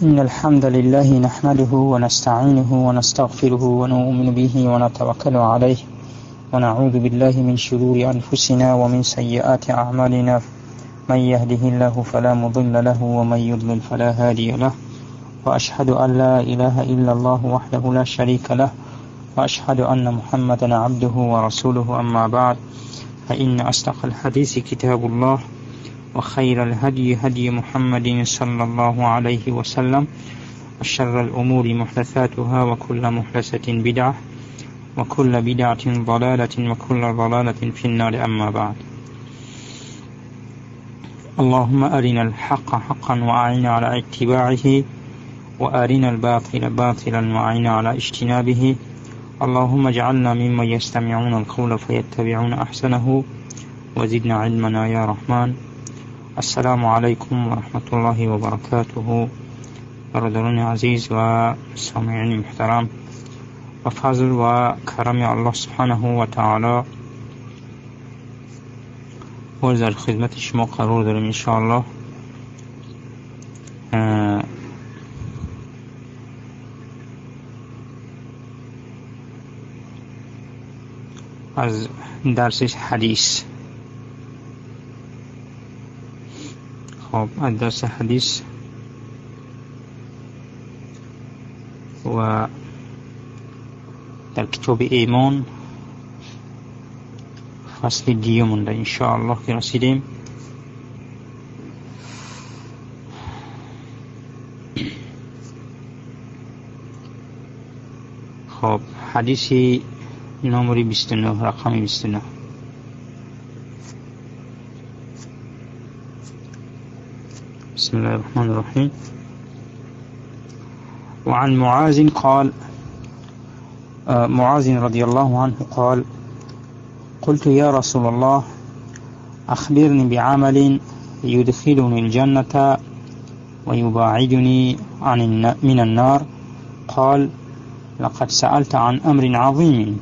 إن الحمد لله نحمده ونستعينه ونستغفره ونؤمن به ونتوكل عليه ونعوذ بالله من شرور أنفسنا ومن سيئات أعمالنا، من يهده الله فلا مضل له ومن يضلل فلا هادي له، وأشهد أن لا إله إلا الله وحده لا شريك له، وأشهد أن محمدا عبده ورسوله. أما بعد، فإن أصدق الحديث كتاب الله، وخير الهدي هدي محمد صلى الله عليه وسلم، وشر الأمور محدثاتها، وكل محدثة بدعة، وكل بدعة ضلالة، وكل ضلالة في النار. أما بعد، اللهم أرنا الحق حقا وأعنا على اتباعه، وأرنا الباطل باطلا وأعنا على اجتنابه. اللهم اجعلنا ممن يستمعون القول فيتبعون أحسنه، وزدنا علما يا رحمن. السلام علیکم و رحمت الله و برکاته. برادران عزیز و سامعین محترم، و فضل و کرم الله سبحانه و تعالی باز در خدمت شما قرار داریم انشاءالله. از درس حدیث، خب از درس حدیث و در کتاب ایمان فصل دیوم مونده انشاءالله که رسیدیم. خب حدیث نمبر 29، رقم 29. بسم الله الرحمن الرحیم. وعن معاذ قال، معاذ رضي الله عنه قال: قلت يا رسول الله أخبرني بعمل يدخلني الجنة ويباعدني من النار. قال: لقد سألت عن أمر عظيم،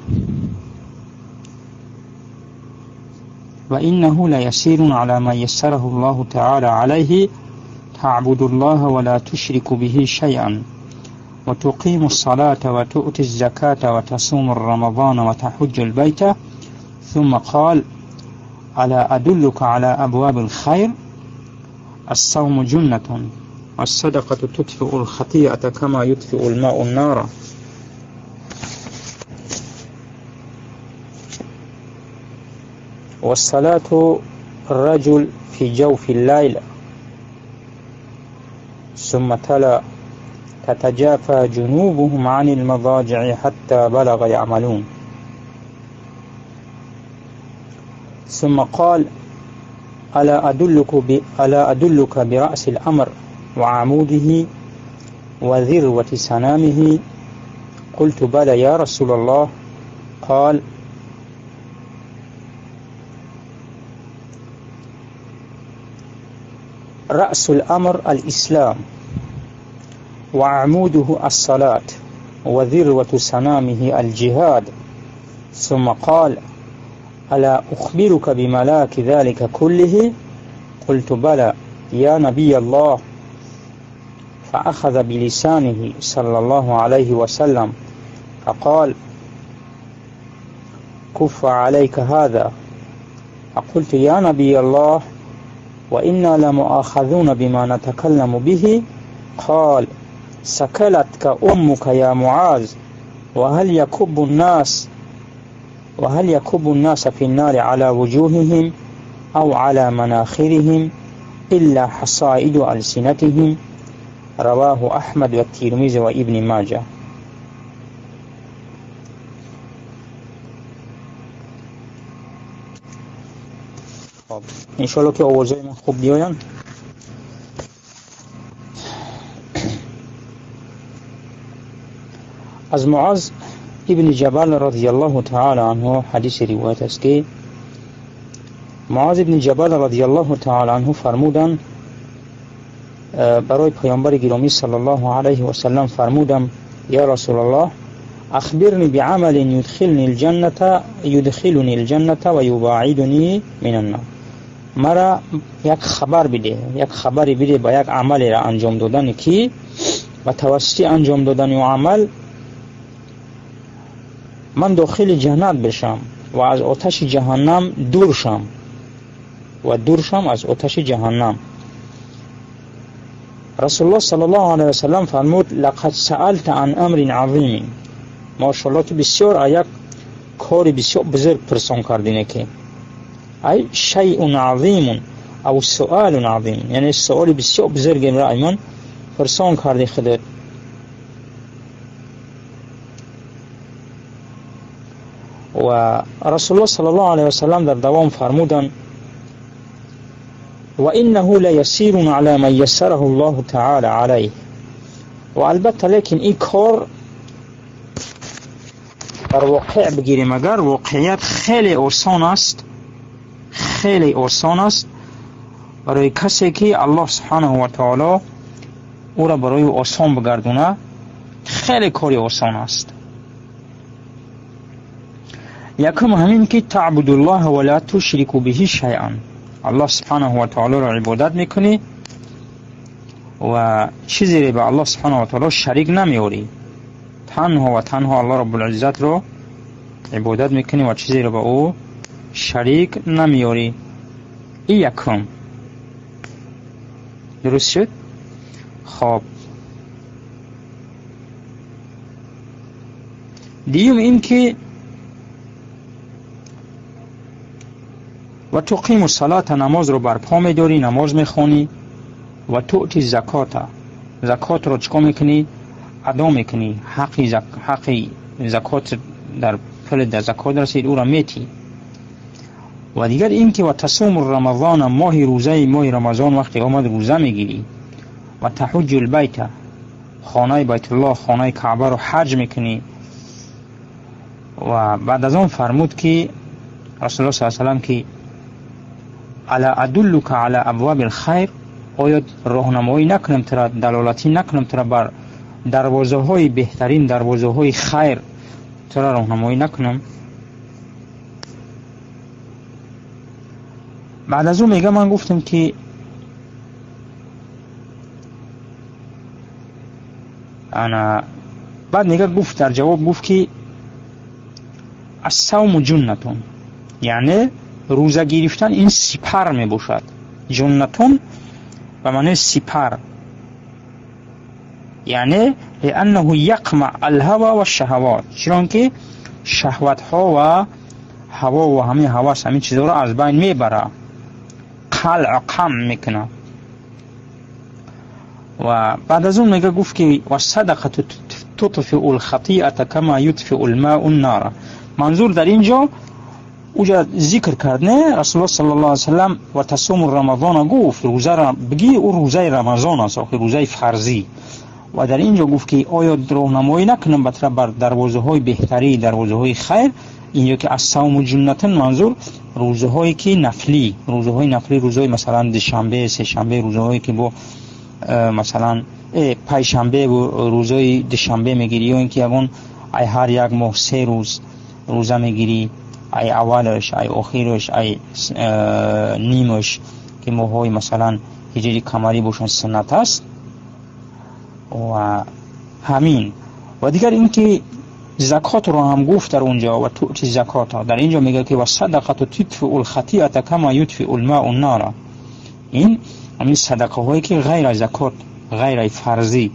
وإنه ليسير على ما يسره الله تعالى عليه: تعبد الله ولا تشرك به شيئا، وتقيم الصلاة وتؤتي الزكاة وتصوم الرمضان وتحج البيت. ثم قال: ألا أدلك على أبواب الخير؟ الصوم جنة، والصدقة تطفئ الخطيئة كما يطفئ الماء النار. والصلاة الرجل في جوف الليل. ثم تلا: تتجافى جنوبهم عن المضاجع حتى بلغ يعملون. ثم قال: ألا أدلك برأس الأمر وعموده وذروة سنامه؟ قلت: بلى يا رسول الله. قال: رأس الأمر الإسلام، وعموده الصلاة، وذروة سنامه الجهاد. ثم قال: ألا أخبرك بملاك ذلك كله؟ قلت: بلى يا نبي الله. فأخذ بلسانه صلى الله عليه وسلم فقال: كف عليك هذا. فقلت: يا نبي الله، وإنا لمؤاخذون بما نتكلم به؟ قال: سكلتك أمك يا معاذ، وهل يكب الناس في النار على وجوههم أو على مناخرهم إلا حصائد ألسنتهم؟ رواه أحمد والترمذي وابن ماجه. انشالله که آوازهای من خوب بیاین. از معاذ ابن جبل رضی الله تعالی عنه حدیث روایت است که معاذ ابن جبل رضی الله تعالی عنه فرمودند: برای پیامبر گرامی صلی الله علیه و سلم فرمودم: یا رسول الله، اخبرنی بعمل يدخلني الجنة و یباعدنی من النار. Мара як хабар биде, як хабаре биде ба як амалеро анҷом додане, ки ба тавассути анҷом додани ӯ амал ман дохили ҷаннат бишам ва аз оташи ҷаҳаннам дур шам, ва дур шам аз оташи ҷаҳаннам. Расулуллоҳ саллаллоҳу алайҳи васаллам фармуд: лақад саалта ан амрин азимин. Машааллоҳ, ту бисёр як кори бисёр бузург пурсон кардине, ки ай шайъун азимун ав суалун азим, яъне суоли бисёр бузургемро аймон пурсон карди худат. Ва Расулуллоҳ саллаллоҳу алайҳи васаллам дар давом фармуданд: ва иннаҳу лаясирун ала ман яссараҳу Аллоҳу таъала алайҳ. Ва албатта, лекин ин кор дар воқеъ бигирем, агар воқеият хеле осон аст, хеле осон аст барои касе ки Аллоҳ субҳанаҳу ва таъоло ӯро барои осон бигардона, хеле кори осон аст. Якум ҳамин ки таъбудуллоҳа ва ла тушрику биҳи шайъан, Аллоҳ субҳанаҳу ва таъолоро ибодат мекунӣ ва чизере ба Аллоҳ субҳанаҳу ва таъоло шарик намеорӣ, танҳо ва танҳо Аллоҳ раббулиззатро ибодат мекунӣ ва чизеро ба ӯ шарик намеорӣ. Ин якум. Дуруст шуд? Хоб, дуюм ин ки ва туқиму салата, намозро барпо медорӣ, намоз мехонӣ, ва туъти закота, закотро чӣ кор мекунӣ? Адо мекунӣ, ҳаққи закот дар пули дар закот расид, ӯро метӣ. Ва дигар ин ки ва тасуму рамазона, моҳи рӯзаи моҳи Рамазон вақте омад рӯза мегирӣ, ва таҳуҷҷу лбайта, хонаи Байтуллоҳ, хонаи Каъбаро ҳаҷ мекунӣ. Ва баъд аз он фармуд ки Расулуллоҳ саллаллоҳу алайҳи васаллам ки ала адуллука ала абваби лхайр, оё роҳнамоӣ накунам тура, далолатӣ накунам тура бар дарвозаҳои беҳтарин, дарвозаҳои хайр тура роҳнамоӣ накунам? Баъд аз ӯ мега ман гуфтам ки ана, баъд мега гуфт, дар ҷавоб гуфт ки ассавму ҷуннатун, яъне рӯза гирифтан ин сипар мебошад. Ҷуннатун ба маънои сипар, яъне лианнаҳу яқма алҳава ва шаҳавот, чунон ки шаҳватҳо ва ҳаво ва ҳамин ҳавас, ҳамин чизҳоро аз байн мебара, қалъ қам мекунад. Ва баъд аз он мега гуфт ки вассадақату тутфиу лхатиата кама ютфиу лмау ннара. Манзур дар ин ҷо уҷа зикр кард, не, Расулуллоҳ саллаллоҳу алайҳи васаллам ва тасуму рамазона гуфт, рӯзаро бигир, ӯ рӯзаи Рамазон аст, охир рӯзаи фарзӣ. Ва дар ин ҷо гуфт ки оё роҳнамоӣ накунам ба тура бар дарвозаҳои беҳтарӣ, дарвозаҳои хайр? Инҷо ки ассавму ҷуннатун, манзур рӯзаҳое ки нафлӣ, рӯзаҳои нафлӣ, рӯзҳои масалан душанбе, сешанбе, рӯзаҳое ки бо масалан пайшанбе, рӯзҳои душанбе мегирӣ, ё ин ки ягон ай ҳар як моҳ 3 рӯз рӯза мегирӣ, ай аввалаш, ай охираш, ай нимаш, ки моҳҳои масалан ҳиҷри камарӣ бошанд, суннат аст. Ва ҳамин. Ва дигар ин ки закотро ҳам гуфт дар унҷо, ва туъти закота, дар ин ҷо мегӯяд ки ва садақату тутфиу лхатиата кама ютфиу лмау ннара. Ин ҳамин садақаҳое ки ғайр аз закот, ғайр аз фарзӣ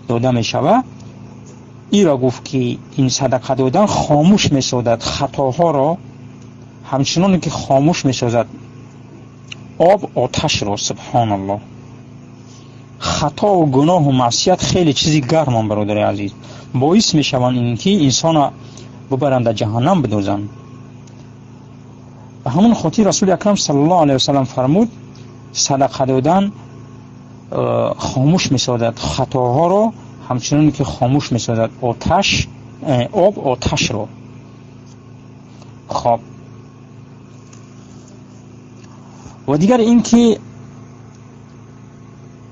дода мешавад, иро гуфт ки ин садақа додан хомӯш месозад хатоҳоро, ҳамчуноне ки хомӯш месозад об оташро. Субҳоналлоҳ, хатову гуноҳу маъсият хеле чизи гармон, бародари азиз, боис мешаванд ин ки инсона бубаранд дар ҷаҳаннам бидозанд. Ба ҳамон хотир Расули акрам саллаллоҳу алайҳи васаллам фармуд: садақа додан хомӯш месозад хатоҳоро, ҳамчуноне ки хомӯш месозад оташ, об оташро. Хоб, ва дигар ин ки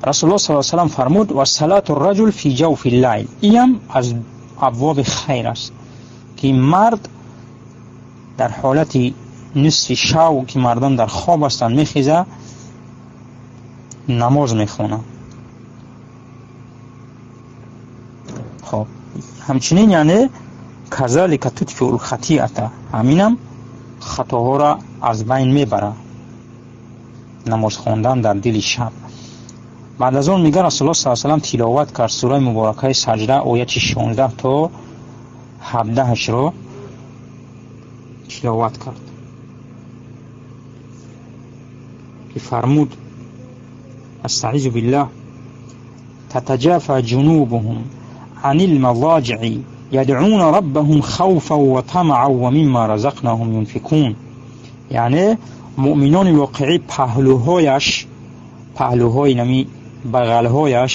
Расулуллоҳ саллаллоҳу алайҳи васаллам фармуд: ва салату раҷул фи ҷавфи лайл. Иам аз абвоби хайр аст, ки мард дар ҳолати нисфи шав ки мардум дар хоб ҳастанд мехеза, намоз мехонад. Хоб, ҳамчунин яъне казалика тутфиул хатиата, ҳаминам хатоҳоро аз байн мебарад намоз хондан дар дили шаб. Баъд аз он мега Расулуллоҳ саллаллоҳу алайҳи васаллам тиловат кард сураи муборакаи Саҷда, ояти 16 то 17-ро тиловат кард, ки фармуд: астаизу биллаҳ, татаҷафа ҷунубуҳум ани лмазоҷиъи ядъуна раббаҳум хавфан ва тамаъан ва мимма разақнаҳум юнфиқун. Яъне муъминони воқеӣ паҳлӯҳояш, паҳлӯҳои нами бағалҳояш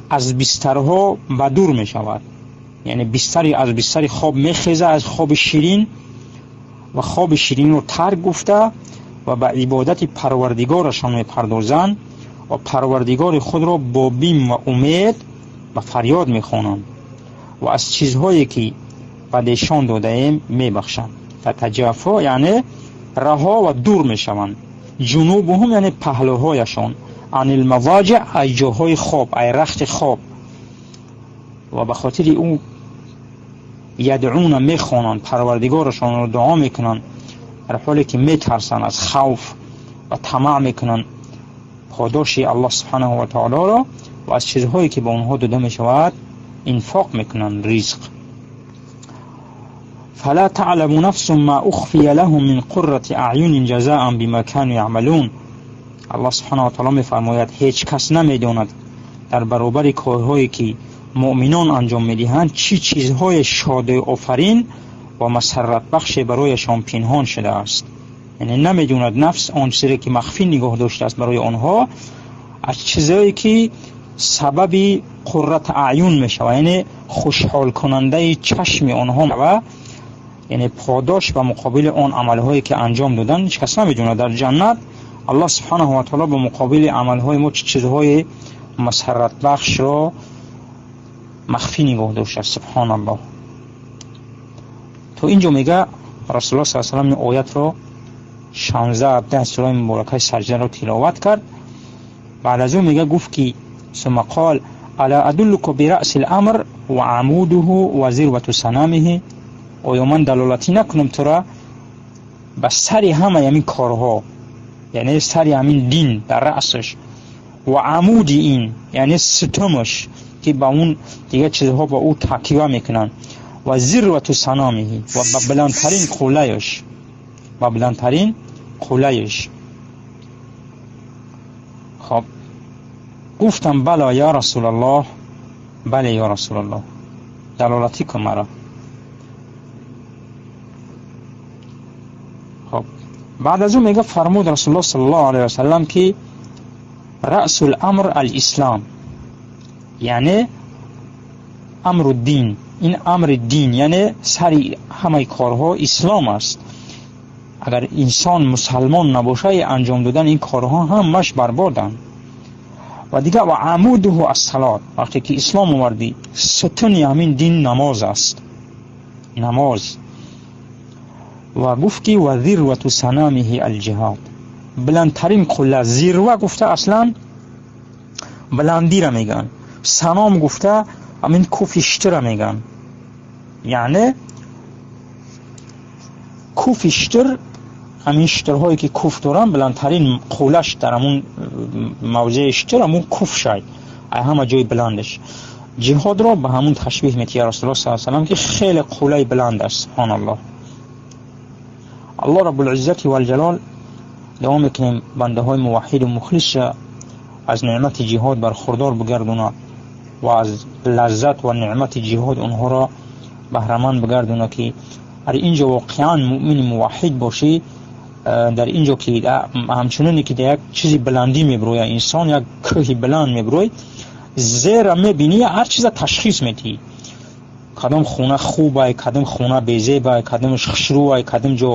аз бистарҳо ба дур мешавад. Яъне бистари аз бистари хоб мехеза, аз хоби ширин, ва хоби ширинро тарк гуфта ва ба ибодати парвардигорашон мепардозанд ва парвардигори худро бо бим ва умед ба фарёд мехонанд ва аз чизҳое ки ба дешон додаем мебахшанд. Татаҷафо яъне раҳо ва дур мешаванд. Ҷунубуҳум яъне паҳлӯҳояшон, анил мавоҷиъ ай ҷоҳои хоб, ай рахти хоб, ва ба хотири ӯ ядъуна мехонанд, парвардигорашонро дуо мекунанд, дар ҳоле ки метарсанд аз хавф ва тамаъ мекунанд подоши Аллоҳ субҳанаҳу ва таолоро, ва аз чизҳое ки ба онҳо дода мешавад инфоқ мекунанд, ризқ. فلا تعلم نفس ما أخفي لهم من قرة أعين جزاء بما كانوا يعملون. Аллоҳ субҳанаҳу ва таоло мефармояд: ҳеҷ кас намедонад дар баробари корҳое ки муъминон анҷом медиҳанд чӣ чизҳои шодиофарин ва масарратбахше барояшон пинҳон шудааст. Яъне намедонад нафс он чизе ки махфӣ нигоҳ доштааст барои онҳо, аз чизҳое ки сабаби қуррат аъюн мешавад, яъне хушҳолкунандаи чашми онҳо ва яъне подош ба муқобили он амалҳое ки анҷом доданд, ҳеҷ кас намедонад. Дар ҷаннат Аллоҳ субҳанаҳу ва таоло ба муқобили амалҳои мо чӣ чизҳои масарратбахшро махфӣ нигоҳ доштааст. Субҳаналлоҳ. То инҷо мега Расулуллоҳ саллаллоҳу алайҳи васаллам ин оятро 16-17 сураи муборакаи Саҷдаро тиловат кард. Баъд аз он мега гуфт ки сума қол ала адуллука бираъси ламр ва амудуҳу ва зирвату санамиҳи, оё ман далолатӣ накунам тура ба сари ҳамаи ҳамин корҳо, яъне сари ҳамин дин дар раъсаш, ва амуди ин яъне сутумаш ки ба он дигар чизҳо ба ӯ такива мекунанд, ва зирвату санамиҳи ва ба баландтарин қуллаяш, ба баландтарин қуллаяш. Хоб, гуфтам: бала я Расулаллоҳ, бале ё Расулаллоҳ, далолатӣ кун маро. Хоб, баъд аз ӯ мега фармуд Расулуллоҳ саллаллоҳу алайҳи васаллам ки раъсу ламр алислом, яъне амру дин, ин амри дин яъне сари ҳамаи корҳо ислом аст. Агар инсон мусалмон набошад, анҷом додани ин корҳо ҳамаш барбоданд. Ва дигар ва амудуҳу ассалот, вақте ки ислом овардӣ, сутуни ҳамин дин намоз аст, намоз. Ва гуфт ки ва зирвату санамиҳи алҷиҳод, баландтарин қулла. Зирва гуфта аслан баландира мегӯянд, саном гуфта ҳамин куфи штира мегӯянд. Яъне куфи штир, ҳамин штирҳое ки куф доранд, баландтарин қуллаш дар ҳамун мавзеи штир ҳамун куф шай, ай ҳама ҷои баландаш. Ҷиҳодро ба ҳамун ташбиҳ метиҳад Расулуллоҳ саллаллоҳу алайҳи васаллам, ки хеле қуллаи баланд аст. Субҳоналлоҳ. Аллоҳ раббулиззати валҷалол дуо мекунем бандаҳои муваҳҳиду мухлисша аз неъмати ҷиҳод бархурдор бигардонад ва аз лаззат ва неъмати ҷиҳод онҳоро баҳраманд бигардонад, ки ар инҷо воқеан муъмини муваҳҳид бошӣ, дар инҷо ки ҳамчуноне ки дар як чизи баландӣ мебирояд инсон, як кӯҳи баланд мебирояд, зера мебинӣ, ҳар чиза ташхис медиҳӣ, кадом хона хубай, кадом хона безебай, кадомаш хушрӯай, кадом ҷо,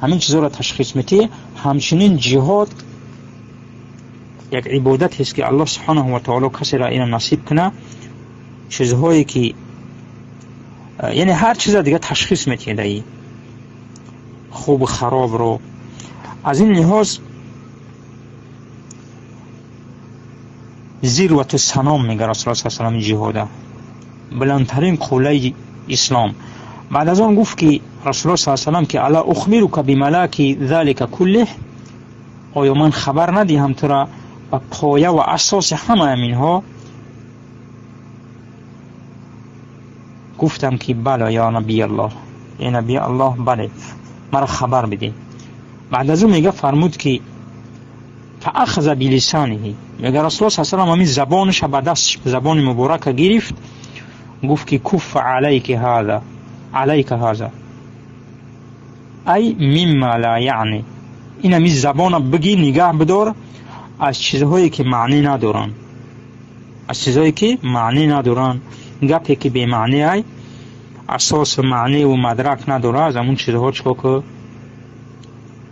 ҳамин чизҳоро ташхис медиҳӣ. Ҳамчунин ҷиҳод як ибодатест ки Аллоҳ субҳанаҳу ва таоло касеро ина насиб кунад, чизҳое ки яъне ҳар чиза дига ташхис медиҳад. Хубу харобро. Аз ин лиҳоз зирвату саном мега Расулуллоҳ саллаллоҳу алайҳи васаллам ҷиҳода, баландтарин қуллаи ислом. Баъд аз он гуфт ки Расулуллоҳ саллаллоҳу алайҳи васаллам ки ألا أخبرك بملاك ذلك كله, оё ман хабар надиҳам тура ба поя ва асоси ҳамаи инҳо? Гуфтам ки бале, ё набиаллоҳ, э наби Аллоҳ, бале, маро хабар бидеҳ. Баъд аз ӯ мега фармуд ки فأخذ بلسانه, мега Расулуллоҳ саллаллоҳу алайҳи васаллам ҳамин забонаша ба даст, забони муборака гирифт, гуфт ки كف عليك هذا, عليك هذا أي مما لا يعني, ин ҳамин забона бигир, нигаҳ бидор аз чизҳое ки маънӣ надоранд, аз чизҳое ки маънӣ надоранд, гапе ки бемаънӣ ай, асосу маъниву мадрак надора, аз ҳамун чизҳо чикор ку,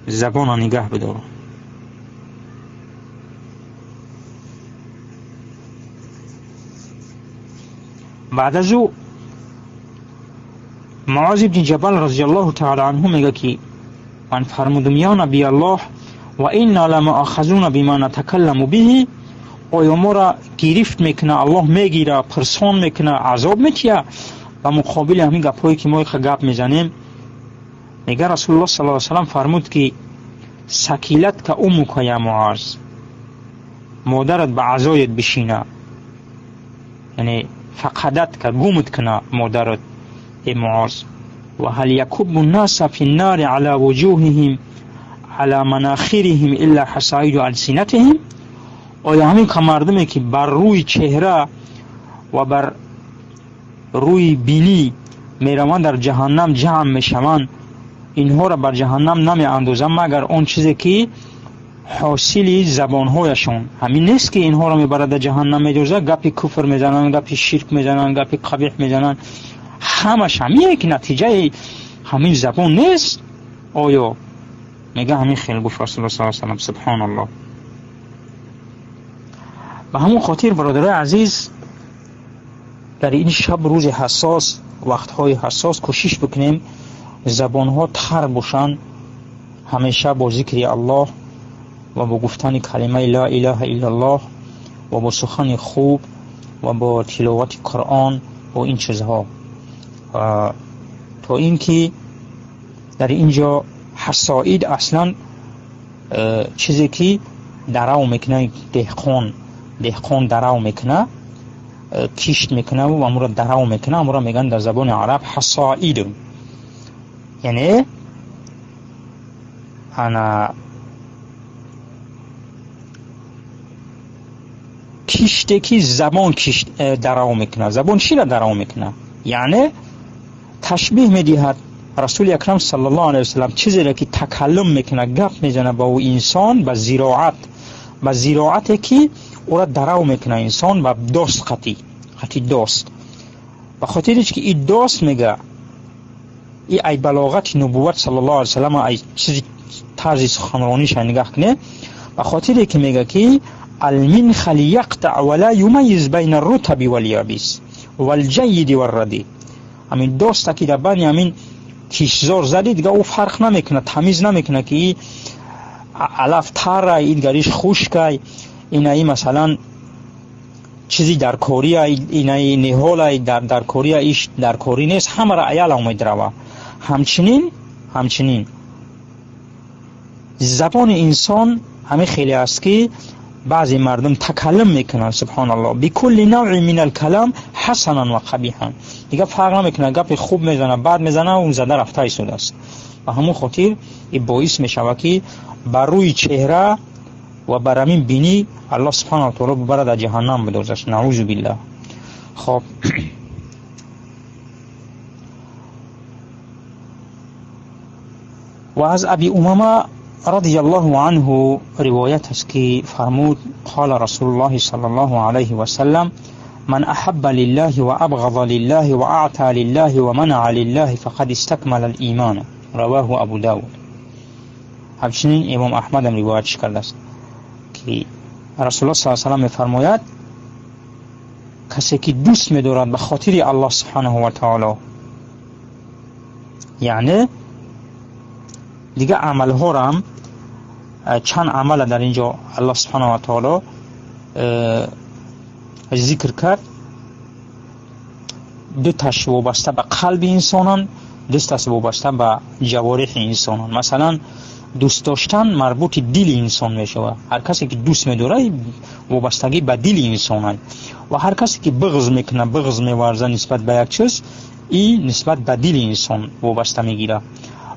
забона нигаҳ бидор. Баъд аз ӯ Муоз ибни Ҷабал разияллоҳу таала анҳу мега ки ман фармудум: ё набиаллоҳ, وإنا لمؤاخذون بما نتكلم به, оё моро гирифт мекуна Аллоҳ, мегира, пирсон мекуна, азоб метия ба муқобили ҳамин гапҳое ки мо иха гап мезанем? Мега Расулуллоҳ саллаллоҳу алайҳи васаллам фармуд ки ثكلتك أمك يا معاذ, модарат ба азоят бишина, яъне فقدتك, гумт куна модарат, э Муоз. وهل يكب الناس في النار على وجوههم على مناخرهم إلا حصائد ألسنتهم, оё ҳамин ка мардуме ки бар рӯи чеҳра ва бар рӯи бинӣ мераванд, дар ҷаҳаннам ҷамъ мешаванд, инҳоро бар ҷаҳаннам намеандозанд, магар он чизе ки ҳосили забонҳояшон ҳамин нест, ки инҳоро мебарад, дар ҷаҳаннам медозад? Гапи куфр мезананд, гапи ширк мезананд, гапи қабеҳ мезананд, ҳамаш ҳамине ки натиҷаи ҳамин забон нест оё? Мега ҳамин хел гуфт Расулуллоҳ саллаллоҳу алайҳи васаллам. Субҳоналлоҳ. Ба ҳамон хотир, бародарои азиз, дар ин шаб, рӯзи ҳассос, вақтҳои ҳассос кӯшиш бикунем забонҳо тар бошанд, ҳамеша бо зикри Аллоҳ ва бо гуфтани калимаи ла илаҳа иллаллоҳ ва бо сухани хуб ва бо тиловати Қуръон, бо ин чизҳо, то ин ки дар ин ҷо حصائد аслан чизе ки дарав мекуна, деҳқон дарав мекуна, кишт мекунаву амуро дарав мекуна, амуро мегӯянд дар забони араб حصائد, яъне ана киште ки забон кишт дарав мекунад. Забон чиро дарав мекунад? Яъне ташбиҳ медиҳад Расули Акрам саллаллоҳу алайҳи васаллам чизеро ки такаллум мекунад, гап мезанад ба ӯ инсон, ба зироат, ба зироате ки ӯро дарав мекунад инсон ба дост, қати дост, ба хотири ки и дост, мега, и ай балоғати нубувват саллаллоҳу алайҳи васаллам, ай чизи тарзи суханрониша нигаҳ кунед, ба хотире ки мега ки المنخل يقطع ولا يميز بين الرطب واليابس والجيد والرديء. Ҳамин доста ки дар байни ҳамин киштзор задӣ, дига ӯ фарқ намекунад, тамиз намекунад ки и алаф тарай, ин гариш хушкай, инаи масалан чизи даркория, инаи ниҳолай даркория, иш даркорӣ нест, ҳамаро аялав медрава. Ҳамчунин забони инсон ҳамин хеле аст ки баъзе мардум такаллум мекунанд, субҳоналлоҳ, بكل نوع من الكلام حسنا وقبيحا, дига фарқ намекунад, гапи хуб мезана, бад мезана, он зада рафта истодааст. Ба ҳамон хотир и боис мешавад ки бар рӯи чеҳра ва бар ҳамин бинӣ Аллоҳ субҳанау таоло бибарад, дар ҷаҳаннам бидозаш, наузу биллаҳ. Хоб, ва аз Аби Умама رضي الله عنه ривоят аст ки фармуд: قال رسول الله صلى الله عليه وسلم: من أحب لله وأبغض لله وأعطى لله ومنع لله فقد استكمل الإيمان. رواه أبو داود. Ҳамчунин Имом Аҳмадам ривоятш кардааст ки Расулуллоҳ саллаллоҳу алайҳи васаллам мефармояд: касе ки дӯст медорад ба хотири Аллоҳ субҳанаҳу ва таоло, яъне Дигар амалҳоро ҳам чанд амала дар ин ҷо Аллоҳ субҳанаҳу ва таоло зикр кард. Дуташ вобаста ба қалби инсонанд, дуташ вобаста ба ҷавориҳи инсонанд. Масалан, дӯст доштан марбути дили инсон мешавад. Ҳар касе ки дӯст медорад, вобастагӣ ба дили инсон аст. Ва ҳар касе ки бағз мекунад, бағз меварзад нисбат ба як чиз, ин нисбат ба дили инсон вобаста мегирад.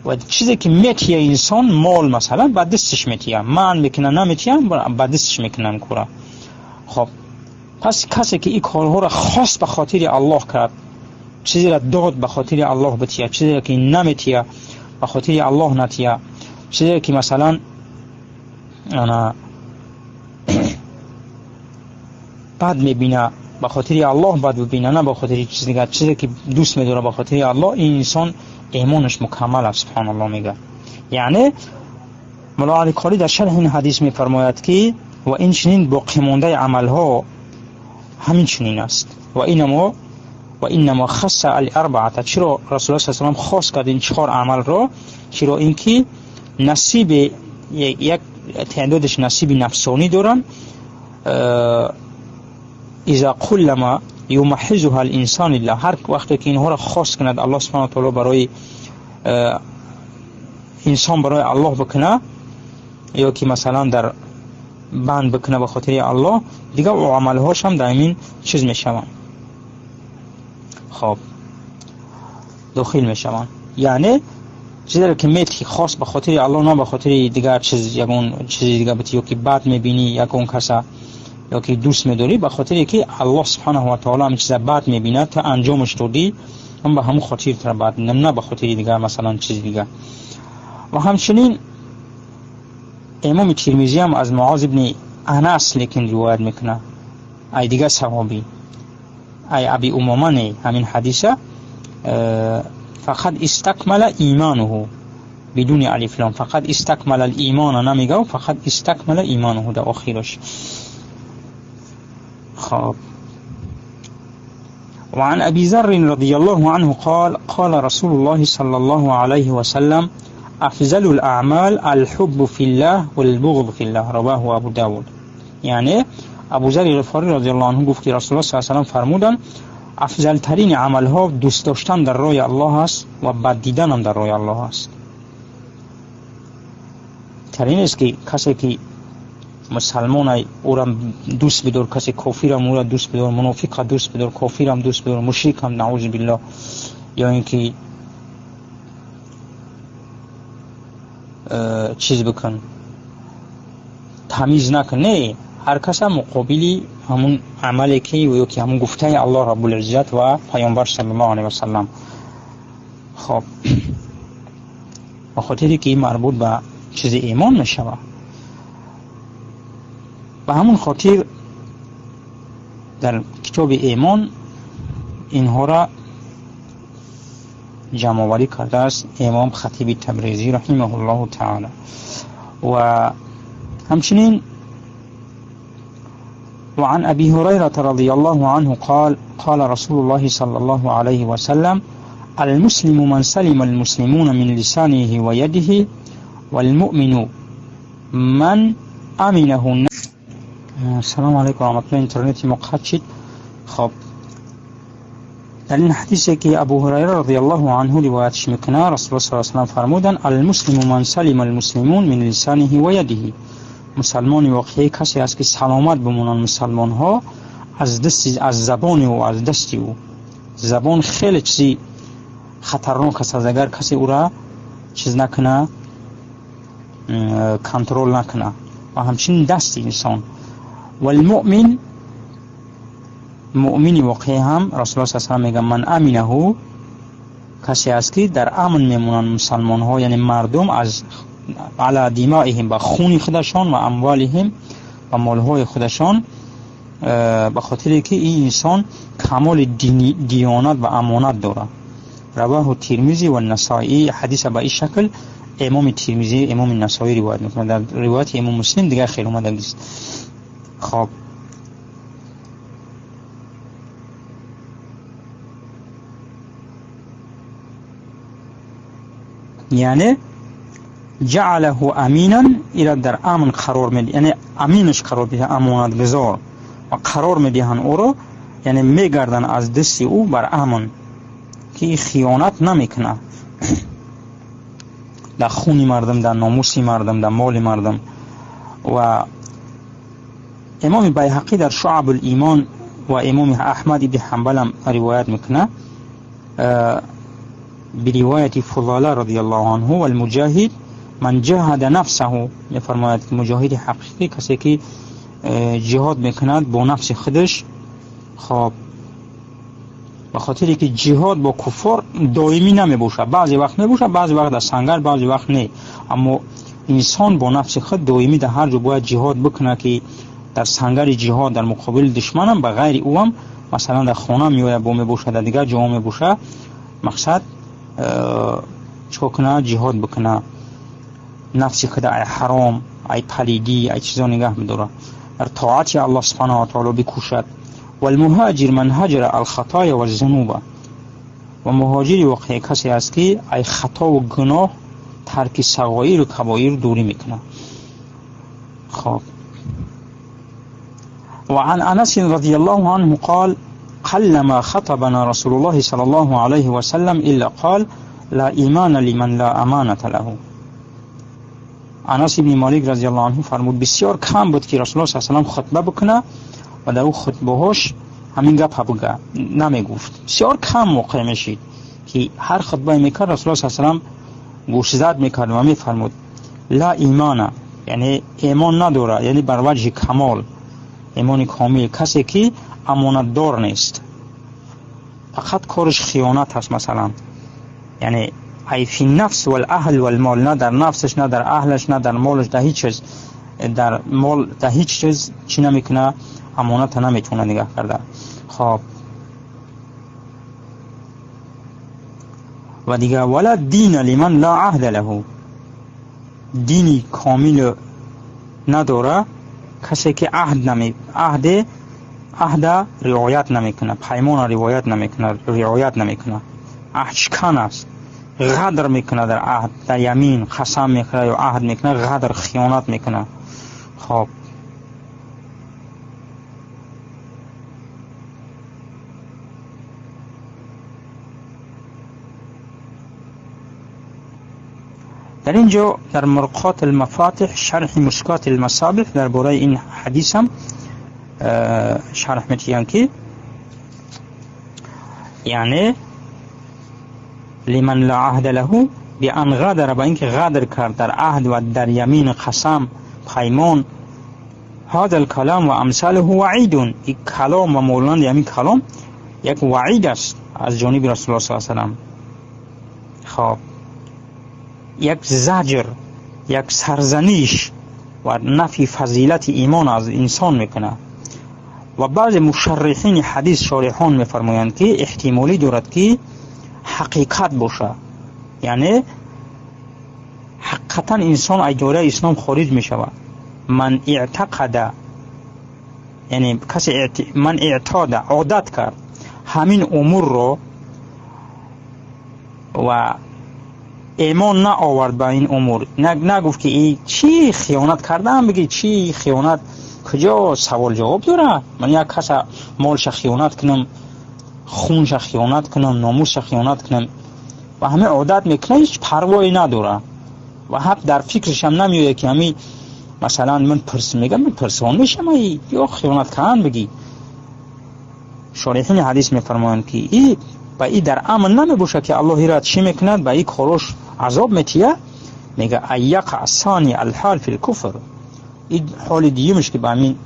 Ва чизе ки метия инсон, мол масалан, ба дасташ метия, манъ мекунад, наметия, ба дасташ мекунанд кора. Хоб, пас касе ки ин корҳоро хос ба хотири Аллоҳ кард, чизеро дод ба хотири Аллоҳ бития, чизеро ки наметия ба хотири Аллоҳ натия, чизеро ки масалан ана бад мебина ба хотири Аллоҳ бад бибина, на ба хотири чиз дигар, чизе ки дӯст медорад ба хотири Аллоҳ, ин инсон имонаш мукаммал аст, субҳаналлоҳ мегӯяд. Яъне Мулло Али Қорӣ дар шарҳи ин ҳадис мефармояд, ки ва ин чунин боқимондаи амалҳо ҳамин чунин аст. Ва иннамо хасса ал-арбаата, чиро Расулуллоҳ саллаллоҳу алайҳи васаллам хос кард ин чор амалро? Чиро ин ки насиби як теъдодаш насиби нафсонӣ доранд, иза қуллама юмаҳизуҳа ал-инсон лилла, ҳар вақте ки инҳоро хос кунад Аллоҳ субҳанаҳу ва таоло барои инсон барои Аллоҳ бикунад, ё ки масалан дар банд бикунад ба хотири Аллоҳ, дигар ӯ амалҳош ҳам дар ҳамин чиз мешаванд, хоб дохил мешаванд. Яъне чизеро ки мети хос ба хотири Аллоҳ, на ба хотири дигар чиз, ягон чизи дигар бити, ё ки бад мебинӣ ягон каса, ё ки дӯст медорӣ, ба хотире ки Аллоҳ субҳанаҳу ва таоло ҳамин чиза бад мебинад, ту анҷомаш додӣ, ҳам ба ҳамон хотир тура бад, на ба хотири дигар масалан чизи дигар. Ва ҳамчунин имоми Тирмизӣ ҳам аз Муоз ибни Анас лекин ривоят мекунад, ай дигар саҳобӣ, ай Аби Умома не, ҳамин ҳадиса фақат истакмала имануҳу бидуни алиф лом, фақат истакмала ал-имана намегав, фақат истакмала имануҳу дар охираш. خب وعن أبي ذر رضي الله عنه قال قال رسول الله صلى الله عليه وسلم أفضل الأعمال الحب في الله والبغض في الله، رواه أبو داود. یعنی ابو ذر غفاری رضی الله عنه گفت که رسول الله صلی الله علیه و سلم فرمودند افضل ترین عملها دوست داشتن در راه الله است و بد دیدن هم در راه الله است. ترین است که کسی که مسلمان او را دوست بدار، کسی کافرم او را دوست بدار، منافق دوست بدار، کافرم دوست بدار، مشرک هم نعوذ بالله، یا اینکه چیز بکن، تمیز نکن. نه، هر کس هم مقابلی همون عملی که یا که همون گفته الله رب العزت و پیامبر صلی الله علیه و سلم. خب به خاطری که این مربوط به چیز ایمان میشود، به همون خاطر در کتاب ایمان اینها را جمع آوری کرده است امام خطیب تبریزی رحمه الله تعالی. و همچنین وعن أبي هريرة رضي الله عنه قال قال رسول الله صلى الله عليه وسلم المسلم من سلم المسلمون من لسانه ويده والمؤمن من أمنه. السلام علیکم و رحمت الله. اینترنت ما قطع شد. خب در این حدیثی که ابو هریره رضی الله عنه روایتش میکنه، رسول الله صلی الله علیه و سلم فرمودن المسلم من سلم المسلمون من لسانه و یده. مسلمان واقعی کسی است که سلامت بمونن مسلمان ها از دست، از زبان او، از دست او. زبان خیلی چیزی خطرناک است، اگر کسی او را چیز نکنه، کنترل نکنه. و همچنین دست انسان. والمؤمن، مؤمن واقعی هم رسول الله صلی الله علیه و سلم میگه من امنه، کسی است که در امن میمونن مسلمان ها، یعنی مردم از علی دمائهم، با خون خودشان و اموالهم و مالهای خودشان، به خاطر که این انسان کمال دیانت و امانت داره. رواه ترمذی و نسائی. حدیث به این شکل امام ترمذی، امام نسائی روایت میکنه. در روایت امام مسلم دیگه خیلی اومده نیست. خب یعنی جعله امیناً، ایرا در امن قرار میده، یعنی امینش قرار میده، امانتگزار و قرار میدهند او را، یعنی میگردن از دست او بر امن که خیانت نمیکنه در خون مردم، در ناموس مردم، در مال مردم. و امام بیهقی در شعب الایمان و امام احمد ابن حنبل هم روایت میکنه برواية فضالة رضي الله عنه والمجاهد من جاهد نفسه، میفرماید که مجاهد حقیقی کسی که جهاد میکند با نفس خودش. خب به خاطری که جهاد با کفار دائمی نمیباشه، بعضی وقت میباشه، بعضی وقت در سنگر، بعضی وقت نه، اما انسان با نفس خود دائمی در هر جا باید جهاد بکنه که در سنگر جهاد در مقابل دشمنم به غیر او هم مثلا در خانه میآید با میباشه، در دیگر جا میباشه، مقصد چیکار کنه؟ جهاد بکنه، نفس خود ای حرام، ای پلیدی، ای چیزا نگه میداره، در طاعت الله سبحانه و تعالی بکوشد. والمهاجر من هجر الخطايا والذنوب، و مهاجر واقعی کسی است که ای خطا و گناه، ترک صغایر و کبایر دوری میکنه. خب وعن انس رضی الله عنه قال قلما خطبنا رسول الله صلى الله عليه وسلم الا قال لا ایمان لمن لا امانة له. انس ابن مالک رضی الله عنه فرمود بسیار کم بود که رسول الله صلی الله علیه و سلم خطبه بکنه و در او خطبه هاش همین گپ بگه، نمیگفت. بسیار کم موقع میشید که هر خطبه میکرد رسول الله صلی الله علیه و سلم گوشزد میکرد و میفرمود لا ایمان، یعنی ایمان نداره، یعنی بر وجه کمال، ایمان کامل، کسی که امانتدار نیست، فقط کارش خیانت هست مثلا، یعنی ای فی النفس والأهل والمال، نه در نفسش، نه در اهلش، نه در مالش، در هیچ چیز، در مال، در هیچ چیز چی نمیکنه، امانت نمیتونه نگه کرده. خب و دیگه ولا دین لمن لا عهد له، دینی کامل نداره کسی که عهد نمی عهد عهد رعایت نمیکنه، پیمان رعایت نمیکنه، رعایت نمیکنه، عهد شکن است، غدر میکنه در عهد، در یمین قسم میخوره یا عهد میکنه، غدر خیانت میکنه. خب در اینجا در مرقات المفاتح شرح مشکات المصابیح درباره این حدیث هم شرح میتیم که یعنی لمن لا عهد له بأن غادر، با اینکه غدر کرد در عهد و در یمین قسم پیمان، هذا الكلام و امثاله وعید، این کلام و مولند یعنی کلام یک وعید است از جانب رسول الله صلی الله علیه و سلم. خب یک زجر، یک سرزنش و نفی فضیلت ایمان از انسان میکنه. و بعض مشرحین حدیث شارحان میفرمایند که احتمالی دارد که حقیقت باشه، یعنی حقیقتا انسان از دایره اسلام خارج میشود. من اعتقد، یعنی کسی من اعتاد، عادت کرد همین امور رو و ایمان نه آورد به این امور، نگفت که ای چی خیانت کردم، بگی چی خیانت کجا سوال جواب داره، من یک کس مالش خیانت کنم، خونش خیانت کنم، ناموسش خیانت کنم و همه عادت میکنه، هیچ پروایی نداره و حتی در فکرش هم نمیاد که همین مثلا من پرس میگم، من پرسان میشم یا خیانت کردن بگی. شارحین حدیث میفرمایند که ای با ای در امن نمیباشه که الله را چی میکند، با ای کاروش عذاب میتیه. میگه ایقع ثانی الحال فی الکفر، این حال دیمش که به همین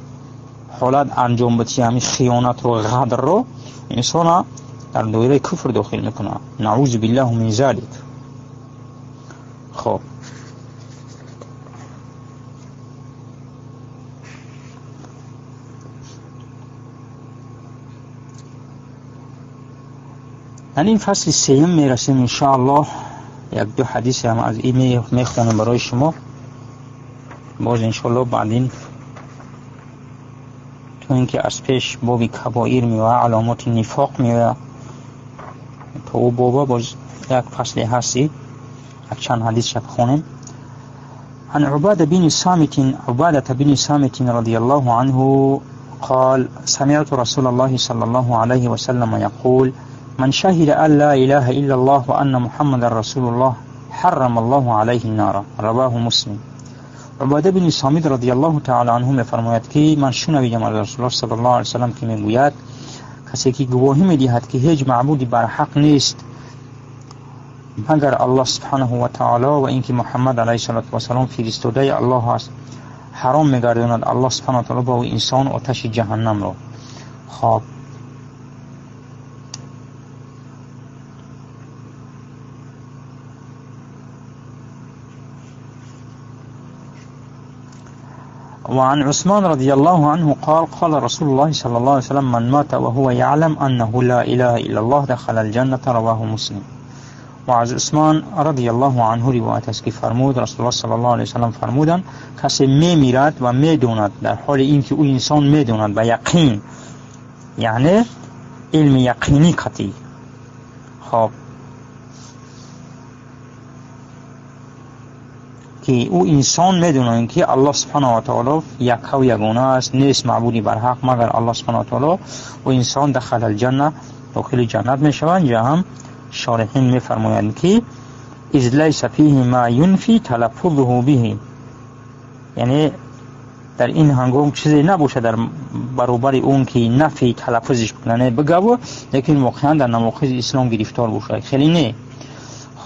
حالت انجام بده، همین خیانت رو، غدر رو، انسان در دایره کفر داخل میکنه، نعوذ بالله من ذلک. خب در این فصل سیم میرسیم انشاءالله. یک دو حدیث هم از این میخوانم برای شما، باز انشاءالله بعدین تو اینکه از پیش باب کبائر میوه، علامات نفاق میوه، تا او بابا باز یک فصل هستی یک چند حدیث شب خونیم. عن عبادة بن صامت رضي الله عنه قال: سمعت رسول الله صلى الله عليه وسلم يقول: من شهد أن لا إله إلا الله وأن محمد رسول الله حرم الله عليه النار. رواه مسلم. عباده بن صامت رضی الله تعالی عنه می‌فرماید که من شنیدم از رسول الله صلی الله علیه و سلم که میگوید: کسی که گواهی می‌دهد که هیچ معبودی بر حق نیست مگر الله سبحانه و تعالی و اینکه محمد علیه الصلاة و السلام فرستاده الله است، حرام می‌گرداند الله سبحانه و تعالی با او انسان آتش جهنم را. خب وعن عثمان رضي الله عنه قال: قال رسول الله صلى الله عليه وسلم: من مات وهو يعلم أنه لا إله إلا الله دخل الجنة. رواه مسلم. و از عثمان رضی الله عنه روایت است که فرمود رسول الله صلی الله علیه و سلم فرمودند: کسی میمیرد و میدوند، در حال اینکه او انسان میدوند به یقین، یعنی علم یقینی قطعی، خب که او انسان میدوند که الله سبحانه و تعالی یک و یگانه است، نیست معبودی بر حق مگر الله سبحانه و تعالی، و انسان دخل الجنه، داخل جنت میشوند. اینجا هم شارحین میفرمایند که اذ لیس فیه ما ینفی تلفظه به، یعنی در این هنگام چیزی نباشه در برابر اون که نفی تلفظش بکنه، بگه، لیکن واقعا در نواقض اسلام گرفتار باشه، خیلی نه،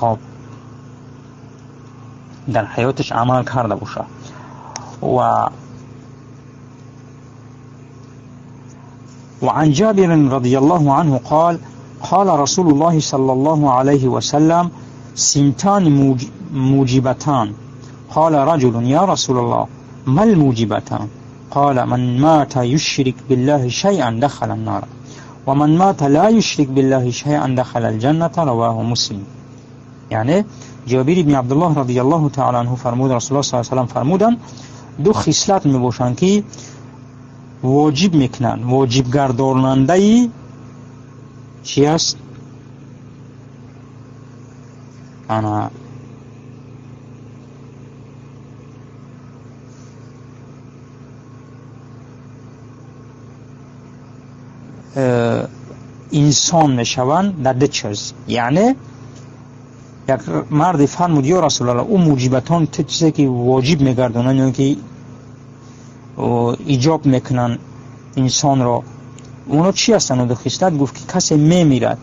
خب در حیاتش عمل کرده باشه. و وعن جابر رضی الله عنه قال: قال رسول الله صلى الله عليه وسلم: سنتان موجبتان. قال رجل: يا رسول الله، ما الموجبتان؟ قال: من مات يشرك بالله شيئا دخل النار، ومن مات لا يشرك بالله شيئا دخل الجنة. رواه مسلم. یعنی جابر بن عبدالله رضی الله تعالی عنه فرمود رسول الله صلی الله علیه و سلم فرمودند دو خصلت میباشند که واجب میکنند، واجب گرداننده چی است؟ انا انسان میشوند در دو چیز. یعنی یک مرد فرمود یا رسول الله، او موجبتان چیزی که واجب میگردانند، یعنی که ایجاب میکنن انسان را، اونا چی هستند؟ دو خصلت. گفت که کسی میمیرد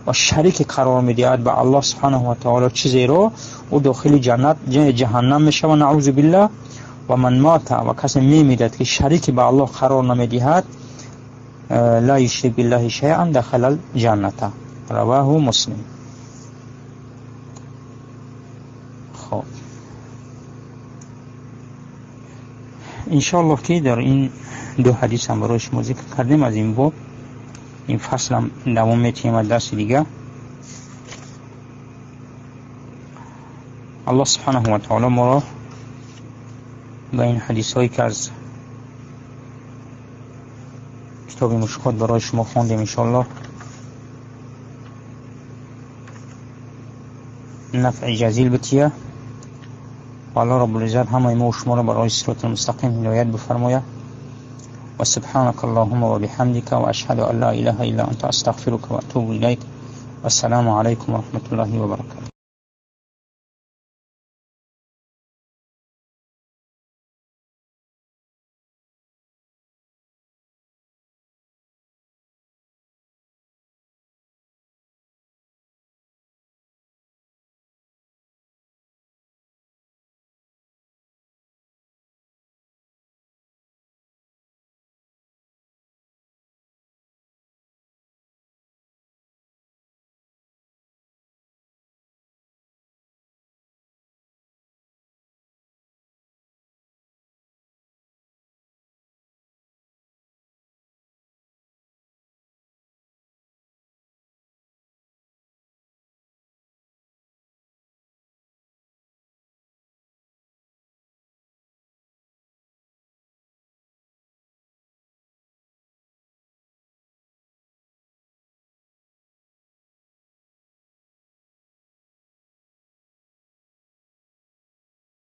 و شریک قرار میدهد به الله سبحانه و تعالی چیزی را، او داخل جنت جهنم میشود، نعوذ بالله. و من مات، و کسی میمیرد که شریک به الله قرار نمیدهد، لا یشرک بالله شیئا دخل الجنة. رواه مسلم. خب انشاءالله که در این دو حدیث هم برای شما ذکر کردیم از این باب، این فصل هم دوام میتیم از درس دیگه. الله سبحانه و تعالی ما را به این حدیث هایی که از کتاب مشکات برای شما خواندیم انشاءالله نفع جزیل بتیه. الله رب العزت همه ما و شما را برای صراط المستقیم هدایت بفرماید. و سبحانك اللهم و بحمدك و اشهد ان لا اله الا انت استغفرك و اتوب الیک. والسلام علیکم و رحمت الله و برکاته.